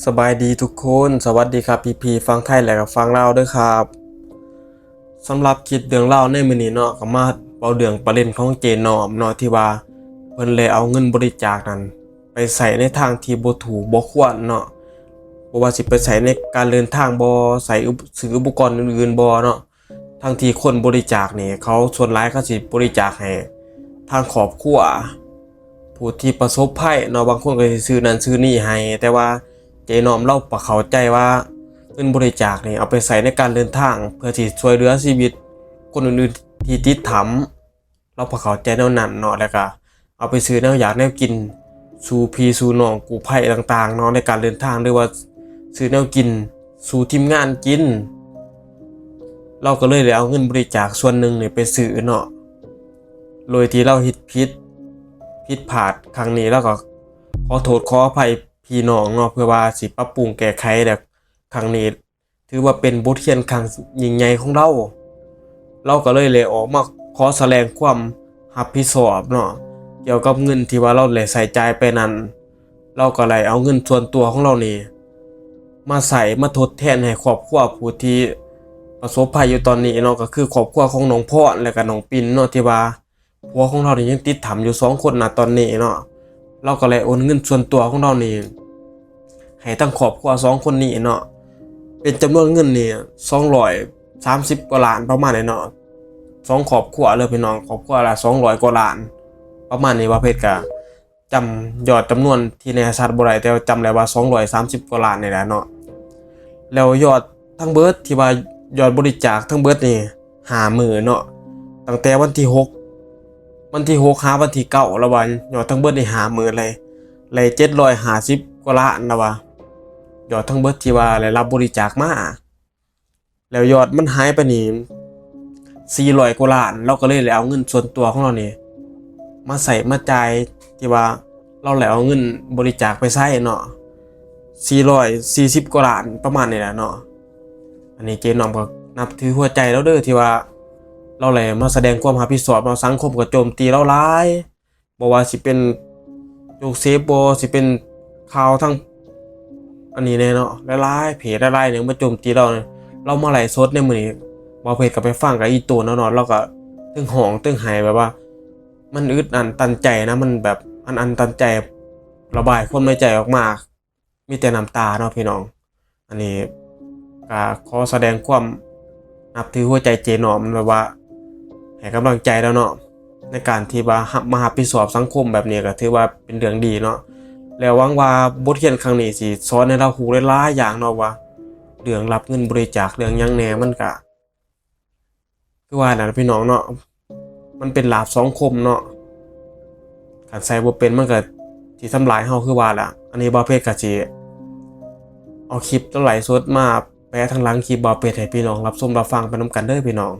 ສະບາຍດີທຸກຄົນ ສະຫວັດດີຄັບພີ່ໆ ຝັ່ງໄທ ແລະກໍຝັ່ງລາວເດີຄັບ. ສຳລັບຄລິບເລື່ອງລາວໃນມື້ນີ້ເນາະ ກໍມາເວົ້າເລື່ອງປະເດັນຂອງເຈນ້ອມເນາະ ທີ່ວ່າເພິ່ນໄດ້ເອົາເງິນບໍລິຈາກນັ້ນ ໄປໃຊ້ໃນທາງທີ່ບໍ່ຖືກບໍ່ຄວນເນາະ. ບໍ່ວ່າຊິໄປໃຊ້ໃນການເດີນທາງບໍ ໃຊ້ອຸປະ ຊື້ອຸປະກອນອື່ນໆບໍເນາະ. ທັງທີ່ຄົນບໍລິຈາກນີ້ ເຂົາສ່ວນຫຼາຍເຂົາຊິບໍລິຈາກໃຫ້ທາງຄອບຄົວຜູ້ທີ່ປະສົບໄພເນາະ, ບາງຄົນກໍຊິຊື້ນັ້ນຊື້ນີ້ໃຫ້, ແຕ່ວ່າເຈນ້ອມລາວປະເຂົ້າໃຈວ່າເງິນບໍລິຈາກນີ້ເອົາໄປໃຊ້ໃນການເດີນທາງ ເພື່ອທີ່ຊ່ວຍເຫຼືອຊີວິດຄົນອື່ນໆທີ່ຕິດຖ້ຳ. ລາວປະເຂົ້າໃຈແນວນັ້ນເນາະ ແລ້ວກໍ ເອົາໄປຊື້ແນວຢາກແນວກິນສູ່ພີ່ສູ່ນ້ອງກູ້ໄພຕ່າງໆເນາະ ໃນການເດີນທາງ ຫຼືວ່າຊື້ແນວກິນສູ່ທີມງານກິນ. ລາວກໍເລີຍໄດ້ເອົາເງິນບໍລິຈາກສ່ວນໜຶ່ງນີ້ໄປຊື້ເນາະ ໂດຍທີ່ລາວເຮັດຜິດ ຜິດພາດຄັ້ງນີ້ ລາວກໍຂໍໂທດຂໍອະໄພພີ່ນ້ອງເນາະ ເພື່ອວ່າຊິປັບປຸງແກ້ໄຂ ແລ້ວຄັ້ງນີ້ ຖືວ່າເປັນບົດຮຽນຄັ້ງຍິ່ງໃຫຍ່ຂອງລາວ. ລາວກໍເລີຍໄດ້ອອກມາຂໍສະແດງຄວາມຮັບຜິດຊອບເນາະ ກ່ຽວກັບເງິນທີ່ວ່າລາວໄດ້ໃຊ້ຈ່າຍໄປນັ້ນ. ລາວກໍໄດ້ເອົາເງິນສ່ວນຕົວຂອງລາວນີ້ມາໃຊ້ ມາທົດແທນໃຫ້ຄອບຄົວຜູ້ທີ່ປະສົບໄພຢູ່ຕອນນີ້ເນາະ ກໍຄືຄອບຄົວຂອງນ້ອງພອນ ແລະກະນ້ອງປິນເນາະ ທີ່ວ່າ ຜົວຂອງລາວນີ້ຍັງຕິດຖ້ຳຢູ່ສອງຄົນນະຕອນນີ້ເນາະ. ລາວກໍໄດ້ໂອນເງິນສ່ວນຕົວຂອງລາວນີ້ໃຫ້ທາງຄອບຄົວສອງຄົນນີ້ເນາະ ເປັນຈຳນວນເງິນນີ້ສອງຮ້ອຍສາມສິບກວ່າລ້ານປະມານນີ້ເນາະ. ສອງຄອບຄົວເລີຍພີ່ນ້ອງ ຄອບຄົວລະສອງຮ້ອຍກວ່າລ້ານປະມານນີ້. ບ່າວເພັດກະ ຈຳຍອດຈຳນວນທີ່ແນ່ຊັດບໍ່ໄດ້ ແຕ່ວ່າຈຳໄດ້ວ່າສອງຮ້ອຍສາມສິບກວ່າລ້ານນີ້ແຫຼະເນາະ. ແລ້ວຍອດທັງເບິດທີ່ວ່າຍອດບໍລິຈາກທັງເບິດນີ້ຫ້າມື້ເນາະ ຕັ້ງແຕ່ວັນທີຫົກ ວັນທີຫົກຫາວັນທີເກົ້າ ລາວວ່າຍອດທັງເບິດນີ້ຫ້າມື້ເລີຍ ໄດ້ເຈັດຮ້ອຍຫ້າສິບກວ່າລ້ານ ລາວວ່າ ຍອດທັງເບິດທີ່ວ່າໄດ້ຮັບບໍລິຈາກມາ. ແລ້ວຍອດມັນຫາຍໄປນີ້ສີ່ຮ້ອຍກວ່າລ້ານ ລາວກໍເລີຍໄດ້ເອົາເງິນສ່ວນຕົວຂອງລາວນີ້ມາໃຊ້ມາຈ່າຍ ທີ່ວ່າລາວໄດ້ເອົາເງິນບໍລິຈາກໄປໃຊ້ເນາະ ສີ່ຮ້ອຍສີ່ສິບກວ່າລ້ານປະມານນີ້ແຫຼະເນາະ. ອັນນີ້ເຈນ້ອມກໍນັບຖືຫົວໃຈລາວເດີ ທີ່ວ່າລາວໄດ້ມາສະແດງຄວາມຮັບຜິດຊອບເນາະ. ສັງຄົມກໍໂຈມຕີລາວຫຼາຍ ບໍ່ວ່າຊິເປັນໂຈກເຊບບໍ່ ຊິເປັນຂ່າວທາງອັນນີ້ແດ່ເນາະ ຫຼາຍໆເພຈຫຼາຍໆແນວມາໂຈມຕີລາວ. ລາວມາໄລຟ໌ສົດໃນມື້ນີ້ ບ່າວເພັດກໍໄປຟັງກັບອີ່ໂຕນຳເນາະ ລາວກໍເທິງຮ້ອງເທິງໄຫ້ ແບບວ່າມັນອຶດອັນຕັນໃຈນະ ມັນແບບອັດອັນຕັນໃຈ ລະບາຍຄວາມໃນໃຈອອກມາ. ມີແຕ່ນ້ຳຕາເນາະພີ່ນ້ອງ. ອັນນີ້ກໍຂໍສະແດງຄວາມນັບຖືຫົວໃຈເຈນ້ອມ ແບບວ່າໃຫ້ກຳລັງໃຈລາວເນາະ ໃນການທີ່ວ່າຮັບ ມາຮັບຜິດຊອບສັງຄົມແບບນີ້ ກໍຖືວ່າເປັນເລື່ອງດີເນາະ. ແລ້ວຫວັງວ່າບົດຮຽນຄັ້ງນີ້ຊິສອນໃຫ້ລາວຮູ້ຫຼາຍໆຢ່າງເນາະ ວ່າເລື່ອງຮັບເງິນບໍລິຈາກ ເລື່ອງຫຍັງແດ່ ມັນກະ ຄືວ່ານັ້ນພີ່ນ້ອງເນາະ ມັນເປັນລາບສັງຄົມເນາະ ຄັນໃຊ້ບໍ່ເປັນມັນກໍຊິທຳລາຍເຮົາຄືວ່າລະ. ອັນນີ້ບ່າວເພັດກໍຊິເອົາຄລິບໄລຟ໌ສົດມາແປະທາງຫຼັງຄລິບບ່າວເພັດໃຫ້ພີ່ນ້ອງຮັບຊົມຮັບຟັງໄປນຳກັນເດີພີ່ນ້ອງ.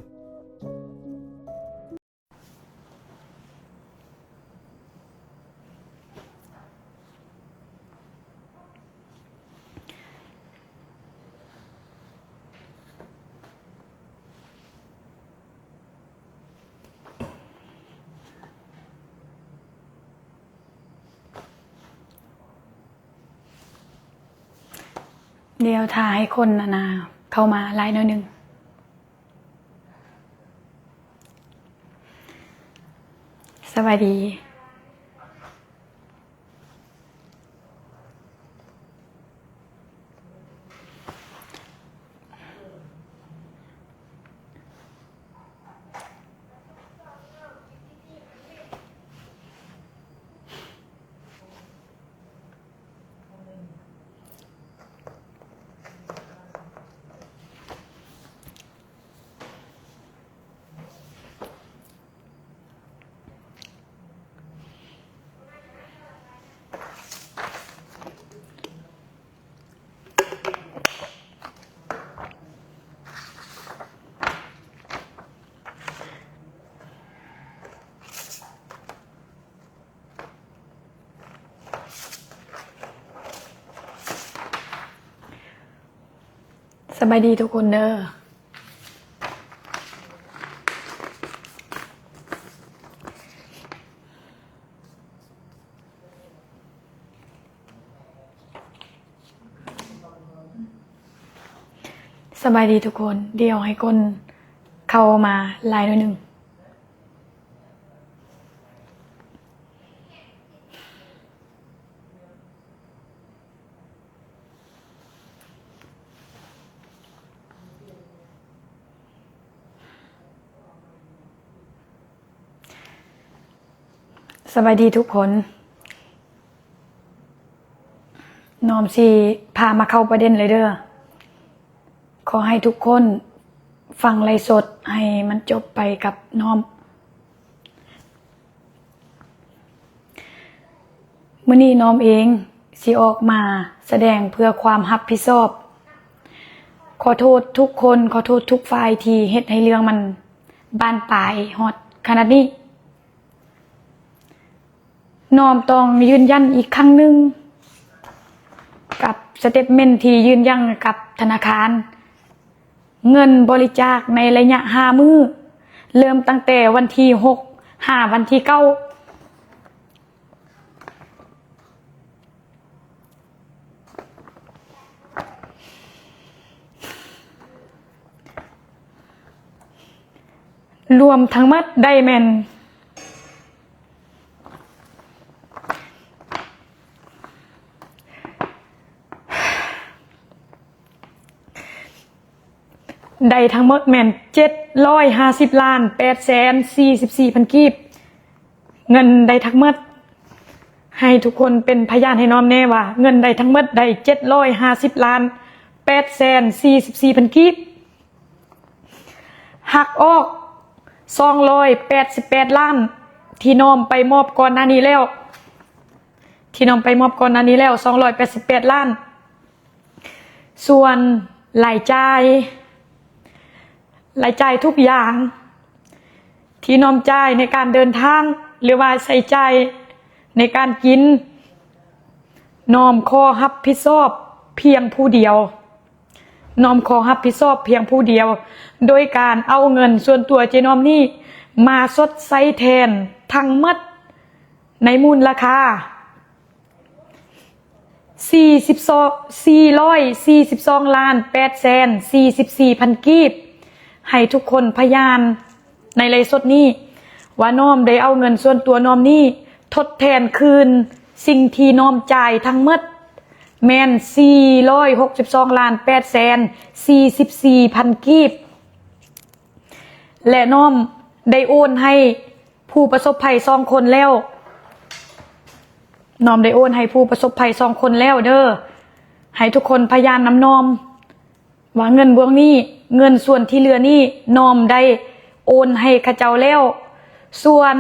ດຽວຖ້າໃຫ້ຄົນອັນນ່າເຂົ້າມາຫຼາຍໜ້ອຍໜຶ່ງ. ສະບາຍດີ. ສະບາຍດີທຸກຄົນເດີ. ເ ສະບາຍດີທຸກຄົນ, ດຽວໃຫ້ຄົນເຂົ້າມາຫຼາຍໜ້ອຍໜຶ່ງ. ສະບາຍດີທຸກຄົນ. ນ້ອມຊິພາມາເຂົ້າປະເດັນເລີຍເດີ້. ຂໍໃຫ້ທຸກຄົນຟັງໄລຟ໌ສົດໃຫ້ມັນຈົບໄປກັບນ້ອມ. ມື້ນີ້ນ້ອມເອງຊິອອກມາສະແດງເພື່ອຄວາມຮັບຜິດຊອບ. ຂໍໂທດທຸກຄົນ, ຂໍໂທດທຸກຝ່າຍທີ່ເຮັດໃຫ້ເລື່ອງມັນບານປາຍຮອດຂະໜາດນີ້. ນ້ອມຕ້ອງຢືນຢັນອີກຄັ້ງໜຶ່ງກັບສະເຕັດເມັນທີ່ຢືນຢັນກັບທະນາຄານ, ເງິນບໍລິຈາກໃນໄລຍະຫ້າມື້, ເລີ່ມຕັ້ງແຕ່ວັນທີຫົກຫາວັນທີເກົ້າ. ລວມທັງໝົດໄດ້ແມ່ນ ໄດ້ທັງໝົດແມ່ນເຈັດຮ້ອຍຫ້າສິບລ້ານແປດແສນສີ່ສິບສີ່ພັນກີບ. ເງິນໄດ້ທັງໝົດ, ໃຫ້ທຸກຄົນເປັນພະຍານໃຫ້ນ້ອມແນ່ວ່າ ເງິນໄດ້ທັງໝົດໄດ້ເຈັດຮ້ອຍຫ້າສິບລ້ານແປດແສນສີ່ສິບສີ່ພັນກີບ. ຫັກອອກສອງຮ້ອຍແປດສິບແປດລ້ານ ທີ່ນ້ອມໄປມອບກ່ອນໜ້ານີ້ແລ້ວ, ທີ່ນ້ອມໄປມອບກ່ອນໜ້ານີ້ແລ້ວ ສອງຮ້ອຍແປດສິບແປດລ້ານ. ສ່ວນລາຍຈ່າຍ, ລາຍຈ່າຍທຸກຢ່າງທີ່ນ້ອມຈ່າຍໃນການເດີນທາງ ຫຼືວ່າໃຊ້ຈ່າຍໃນການກິນ, ນ້ອມຂໍຮັບຜິດຊອບພຽງຜູ້ດຽວ. ນ້ອມຂໍຮັບຜິດຊອບພຽງຜູ້ດຽວ ໂດຍການເອົາເງິນສ່ວນຕົວເຈ້ນ້ອມນີ້ມາຊົດໃຊ້ແທນທັງໝົດໃນມູນລະຄ່າ ສີ່ສິບສອງ ສີ່ຮ້ອຍສີ່ສິບສອງລ້ານແປດແສນສີ່ສິບສີ່ພັນກີບ ໃຫ້ທຸກຄົນພະຍານໃນໄລຟ໌ສົດນີ້ ວ່ານ້ອມໄດ້ເອົາເງິນສ່ວນຕົວນ້ອມນີ້ທົດແທນຄືນສິ່ງທີ່ນ້ອມຈ່າຍທັງໝົດ ແມ່ນສີ່ຮ້ອຍຫົກສິບສອງລ້ານແປດແສນສີ່ສິບສີ່ພັນກີບ ແລະ ນ້ອມໄດ້ໂອນໃຫ້ຜູ້ປະສົບໄພສອງຄົນແລ້ວ. ນ້ອມໄດ້ໂອນໃຫ້ຜູ້ປະສົບໄພສອງຄົນແລ້ວເດີ້. ໃຫ້ທຸກຄົນພະຍານນຳນ້ອມວ່າເງິນບວງນີ້, ເງິນສ່ວນທີ່ເຫຼືອນີ້ ນ້ອມໄດ້ໂອນໃຫ້ເຂົາເຈົ້າແລ້ວ. ສ່ວນ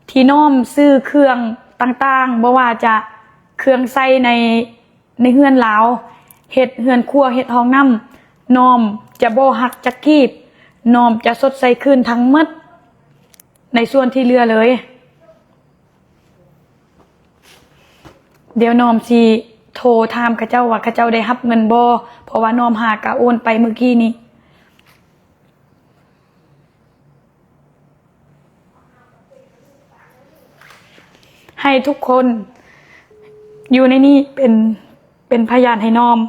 ທີ່ນ້ອມຊື້ເຄື່ອງຕ່າງໆ, ບໍ່ວ່າຈະເຄື່ອງໃຊ້ໃນ ໃນເຮືອນລາວ, ເຮັດເຮືອນຄົວ, ເຮັດຫ້ອງນ້ຳ, ນ້ອມຈະບໍ່ຫັກຈັກກີບ, ນ້ອມຈະຊົດໃຊ້ຄືນທັງໝົດໃນສ່ວນທີ່ເຫຼືອເລີຍ. ດຽວນ້ອມຊິໂທຖາມເຂົາເຈົ້າວ່າເຂົາເຈົ້າໄດ້ຮັບເງິນບໍ່, ເພາະວ່ານ້ອມຫາກະໂອນໄປມື້ກີ້ນີ້. ໃຫ້ທຸກຄົນຢູ່ໃນນີ້ເປັນ ເປັນພະຍານໃຫ້ນ້ອມ.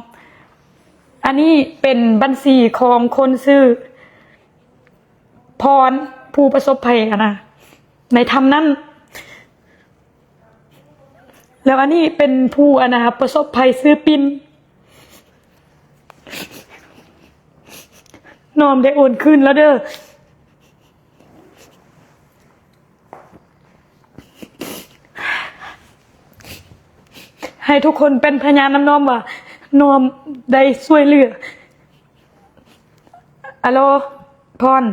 ອັນນີ້ເປັນບັນຊີຂອງຄົນຊື່ພອນ ຜູ້ປະສົບໄພຫັ້ນນະ ໃນຖ້ຳນັ້ນ. ແລ້ວອັນນີ້ເປັນຜູ້ ອັນນະ ປະສົບໄພຊື່ປິນ. ນ້ອມໄດ້ໂອນຄືນແລ້ວເດີ້. ໃຫ້ທຸກຄົນເປັນພະຍານນຳນ້ອມວ່າ ນ້ອມໄດ້ຊ່ວຍເຫຼືອ. ອາໂລ ພອນ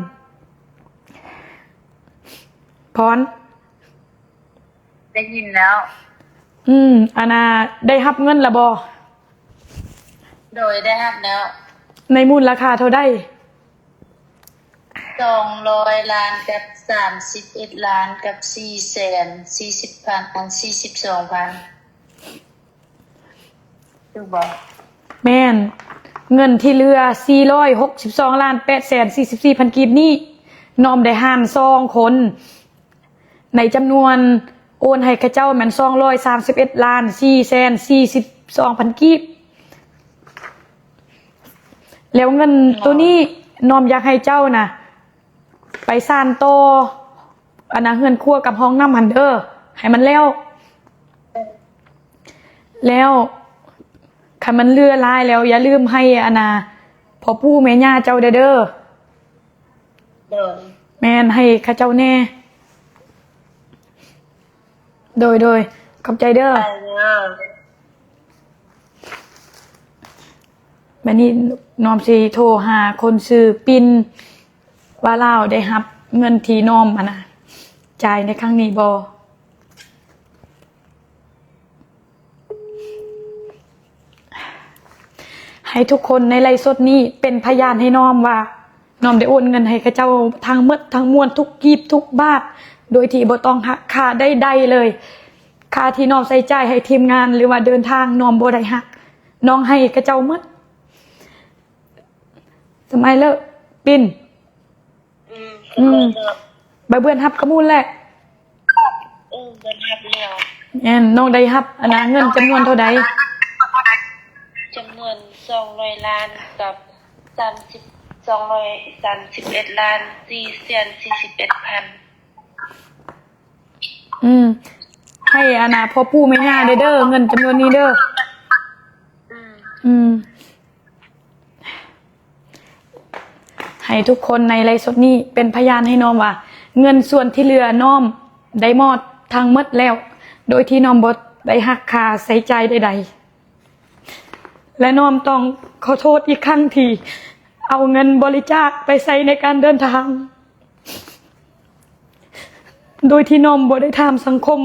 ພອນ. ໄດ້ຍິນແລ້ວ. ອືມ ອັນນ່າ ໄດ້ຮັບເງິນລະບໍ່? ໂດຍ ໄດ້ຮັບແລ້ວ. ໃນມູນລະຄ່າເທົ່າໃດ? ສອງຮ້ອຍລ້ານກັບສາມສິບເອັດລ້ານກັບສີ່ແສນສີ່ສິບພັນ ອັນ ສີ່ສິບສອງພັນ ຖືກບໍ່? ແມ່ນ. ເງິນທີ່ເຫຼືອ ສີ່ຮ້ອຍຫົກສິບສອງລ້ານແປດແສນສີ່ສິບສີ່ພັນກີບນີ້ ນ້ອມໄດ້ຫານສອງຄົນ. ໃນຈຳນວນໂອນໃຫ້ເຂົາເຈົ້າແມ່ນສອງຮ້ອຍສາມສິບເອັດລ້ານສີ່ແສນສີ່ສິບສອງພັນກີບ ແ ແລ້ວເງິນໂຕນີ້ນ້ອມຢາກໃຫ້ເຈົ້ານະ ໄປສ້ານຕໍ່ ອັນນະ ເຮືອນຄົວກັບຫ້ອງນ້ຳຫັ້ນເດີ ໃຫ້ມັນແລ້ວ. ແລ້ວຄັນມັນເຫຼືອຫຼາຍແລ້ວ ຢ່າລືມໃຫ້ ອັນນະ ພໍ່ປູ່ແມ່ຍ່າເຈົ້າແດ່ເດີ. ໂດຍ. ແມ່ນ ໃຫ້ເຂົາເຈົ້າແດ່. ໂດຍ ໂດຍ ຂອບໃຈເດີ. ໄປເດີ. ບັດນີ້ນ້ອມຊິໂທຫາຄົນຊື່ປິນ ວ່າລາວໄດ້ຮັບເງິນທີ່ນ້ອມ ອັນນະ ຈ່າຍໃນຄັ້ງນີ້ບໍ່. ໃຫ້ທຸກຄົນໃນໄລຟ໌ສົດນີ້ເປັນພະຍານໃຫ້ນ້ອມວ່າ ນ້ອມໄດ້ໂອນເງິນໃຫ້ເຂົາເຈົ້າທັງໝົດທັງມວນ ທຸກກີບທຸກບາດ ໂດຍທີ່ບໍ່ຕ້ອງຫັກຄ່າໃດໆເລີຍ. ຄ່າທີ່ນ້ອມໃຊ້ຈ່າຍໃຫ້ທີມງານ ຫຼືວ່າເດີນທາງ ນ້ອມບໍ່ໄດ້ຫັກ, ນ້ອງໃຫ້ເຂົາເຈົ້າໝົດ. ສະໄໝເລີ ປິນ. ອືມ ອືມ ເອີ ໃບເບື່ອນຮັບກະມູນແຫຼະ. ເອີ ເບື່ອນຮັບແລ້ວ. ແມ່ນ ນ້ອງໄດ້ຮັບ ອັນນະ ເງິນຈຳນວນເທົ່າໃດ? ຈຳນວນສອງຮ້ອຍລ້ານກັບສາມສິບ ສອງຮ້ອຍສາມສິບເອັດລ້ານສີ່ແສນສີ່ສິບເອັດພັນ. ອືມ ໃຫ້ ອັນນະ ພໍ່ປູ່ແມ່ຍ່າເດີ ເງິນຈຳນວນນີ້ເດີ. ອືມ ອືມ. ໃຫ້ທຸກຄົນໃນໄລຟ໌ສົດນີ້ເປັນພະຍານໃຫ້ນ້ອມວ່າ ເງິນສ່ວນທີ່ເຫຼືອນ້ອມໄດ້ມອບທັງໝົດແລ້ວ ໂດຍທີ່ນ້ອມບໍ່ໄດ້ຫັກຄ່າໃຊ້ຈ່າຍໃດໆ ແລະ ນ້ອມຕ້ອງຂໍໂທດອີກຄັ້ງທີ່ເອົາເງິນບໍລິຈາກໄປໃຊ້ໃນການເດີນທາງ ໂດຍທີ່ນ້ອມບໍ່ໄດ້ຖາມສັງຄົມ.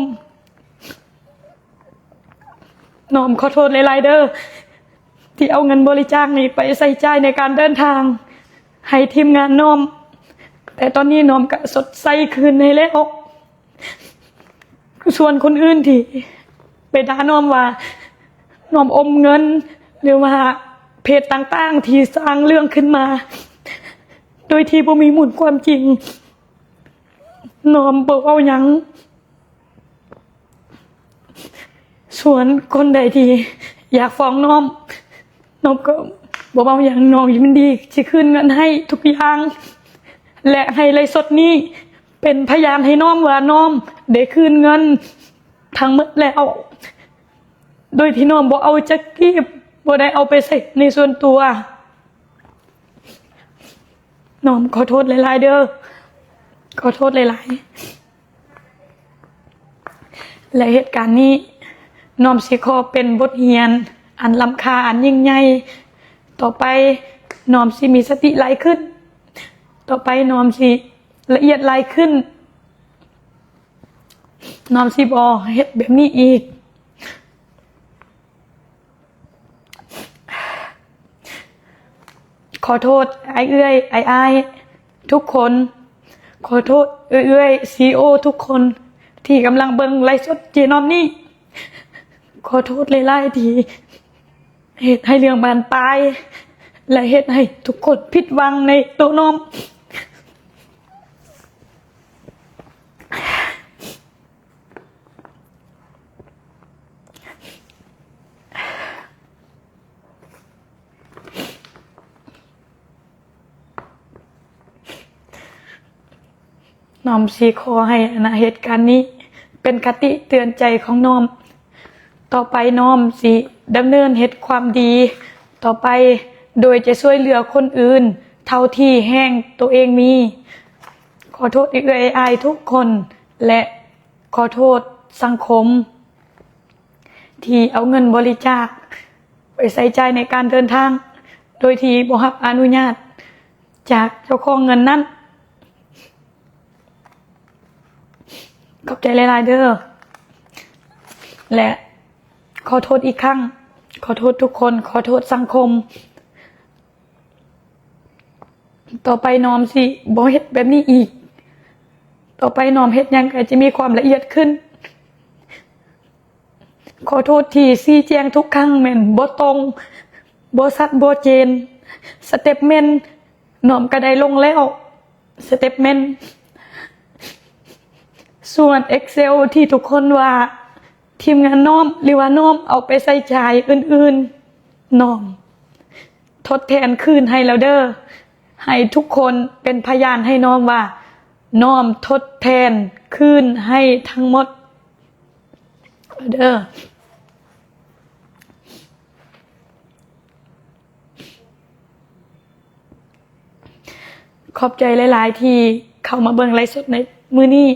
ນ້ອມຂໍໂທດຫຼາຍໆເດີ ທີ່ເອົາເງິນບໍລິຈາກນີ້ໄປໃຊ້ຈ່າຍໃນການເດີນທາງໃຫ້ທີມງານນ້ອມ, ແຕ່ຕອນນີ້ນ້ອມກະຊົດໃຊ້ຄືນໃຫ້ແລ້ວ. ສ່ວນຄົນອື່ນທີ່ໄປດ່ານ້ອມວ່ານ້ອມອົມເງິນ ຫຼືວ່າເພຈຕ່າງໆທີ່ສ້າງເລື່ອງຂຶ້ນມາ ໂດຍທີ່ບໍ່ມີມູນຄວາມຈິງ, ນ້ອມບໍ່ເວົ້າຫຍັງ. ສ່ວນຄົນໃດທີ່ຢາກຟ້ອງນ້ອມ, ນ້ອມກໍບໍ່ເວົ້າຫຍັງ, ນ້ອມຍິນດີຊິຄືນເງິນໃຫ້ທຸກຢ່າງ ແລະ ໃຫ້ໄລຟ໌ສົດນີ້ເປັນພະຍານໃຫ້ນ້ອມວ່ານ້ອມໄດ້ຄືນເງິນທັງໝົດແລ້ວ ໂດຍທີ່ນ້ອມບໍ່ເອົາຈັກກີບ, ບໍ່ໄດ້ເອົາໄປໃຊ້ໃນສ່ວນຕົວ. ນ້ອມຂໍໂທດຫຼາຍໆເດີ, ຂໍໂທດຫຼາຍໆ. ແລະ ເຫດການນີ້ນ້ອມຊິຂໍເປັນບົດຮຽນອັນລ້ຳຄ່າ ອັນຍິ່ງໃຫຍ່. ຕໍ່ໄປນ້ອມຊິມີສະຕິຫຼາຍຂຶ້ນ, ຕໍ່ໄປນ້ອມຊິລະອຽດຫຼາຍຂຶ້ນ, ນ້ອມຊິບໍ່ເຮັດແບບນີ້ອີກ. ຂໍໂທດອ້າຍເອື້ອຍ ອ້າຍໆທຸກຄົນ, ຂໍໂທດເອື້ອຍໆ ຊີອີໂອ ທຸກຄົນທີ່ກຳລັງເບິ່ງໄລຟ໌ສົດເຈນ້ອມນີ້. ຂໍໂທດຫຼາຍໆທີ່ເຮັດໃຫ້ເລື່ອງບານປາຍ ແລະ ເຮັດໃຫ້ທຸກຄົນຜິດຫວັງໃນໂຕນ້ອມ. ນ້ອມຊິຂໍໃຫ້ ອັນນະ ເຫດການນີ້ເປັນຄະຕິເຕືອນໃຈຂອງນ້ອມ. ຕໍ່ໄປນ້ອມຊິດຳເນີນເຮັດຄວາມດີຕໍ່ໄປ ໂດຍຈະຊ່ວຍເຫຼືອຄົນອື່ນເທົ່າທີ່ແຮງໂຕເອງມີ. ຂໍໂທດເອື້ອຍອ້າຍທຸກຄົນ ແລະ ຂໍໂທດສັງຄົມທີ່ເອົາເງິນບໍລິຈາກໄປໃຊ້ຈ່າຍໃນການເດີນທາງ ໂດຍທີ່ບໍ່ຮັບອະນຸຍາດຈາກເຈົ້າຂອງເງິນນັ້ນ. ຂອບໃຈຫຼາຍໆເດີ ແລະ ຂໍໂທດອີກຄັ້ງ, ຂໍໂທດທຸກຄົນ, ຂໍໂທດສັງຄົມ. ຕໍ່ໄປນ້ອມຊິບໍ່ເຮັດແບບນີ້ອີກ. ຕໍ່ໄປນ້ອມເຮັດຫຍັງກໍຈະມີຄວາມລະອຽດຂຶ້ນ. ຂໍໂທດທີ່ຊີ້ແຈງທຸກຄັ້ງແມ່ນບໍ່ຕົງ, ບໍ່ຊັດ, ບໍ່ເຈນ. ສະເຕັບເມັນນ້ອມກໍໄດ້ລົງແລ້ວ, ສະເຕັບເມັນ. ສ່ວນເອັກເຊວທີ່ທຸກຄົນວ່າທີມງານນ້ອມ ຫຼືວ່ານ້ອມເອົາໄປໃຊ້ຈ່າຍອື່ນໆ, ນ້ອມ ທົດແທນຄືນໃຫ້ແລ້ວເດີ້. ໃຫ້ທຸກຄົນເປັນພະຍານໃຫ້ນ້ອມວ່າ ນ້ອມທົດແທນຄືນໃຫ້ທັງໝົດເດີ້. ຂອບໃຈຫຼາຍໆ ທີ່ເຂົ້າມາເບິ່ງໄລຟ໌ສົດໃນມື້ນີ້.